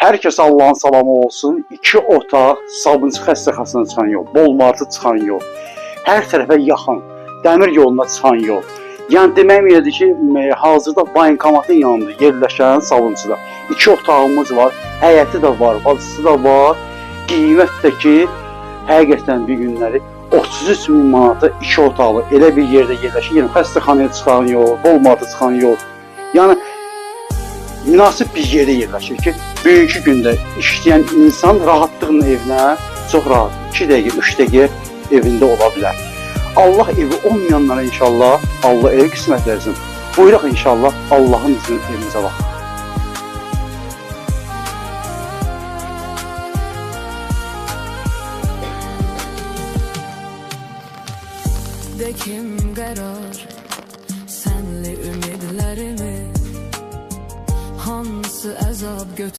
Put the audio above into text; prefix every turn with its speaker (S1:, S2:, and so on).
S1: Hər kəsə Allahın salamı olsun. İki otaq, Sabunçu xəstəxanasına çıxan yol, Bolmartı çıxan yol, hər tərəfə yaxın, dəmir yoluna çıxan yol. Yəni demək elədir ki, hazırda bankomatın yanında yerləşən Sabunçuda iki otağımız var, həyəti də var, bacısı da var. Qiymət də ki, həqiqətən bir günləri 33 min manata iki otaqlı elə bir yerdə yerləşir. Yəni xəstəxanaya çıxan yol, Bolmartı çıxan yol. Yəni münasib bir yerdə yerləşir ki, bugünkü gündə işləyən insan rahatlıqla evinə çox rahat 2 dəqiqə, 3 dəqiqə evində ola bilər. Allah evi olmayanlara inşallah Allah ev qismət versin. Buyuraq inşallah Allahın izni evimizə baxaq.
S2: De kim qərar Sənli ümidlərimi Hansı əzab götür